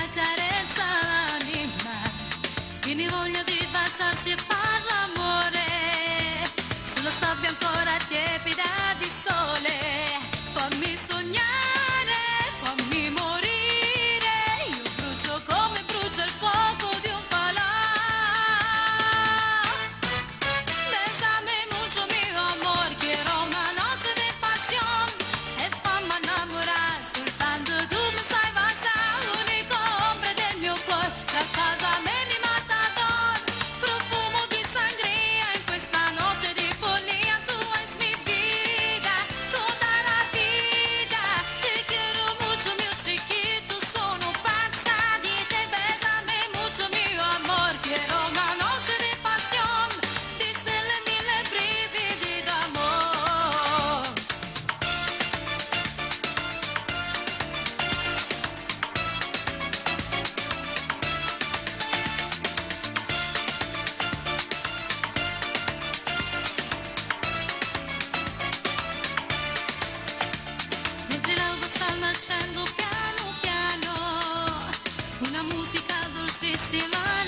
accarezza l'anima. Viene voglia di baciarsi e far l'amore. Sulla sabbia ancora tiepida di sole. Fammi sognare, fammi morire. Io brucio come brucia il fuoco di un falò. Bésame mucho mio amor, quiero una noche de pasión e fammi innamorare, soltanto tu mi sai basare, l'unico hombre del mio cuore, traspasame mi matador, profumo di sangria in questa notte di follia, tu es mi vida, toda la vida, te quiero mucho mio chiquito, sono pazza di te, bésame mucho mio amor, quiero una noche de pasión, di stelle mille brividi d'amor. Mentre l'alba sta nascendo piano piano, una musica dolcissima.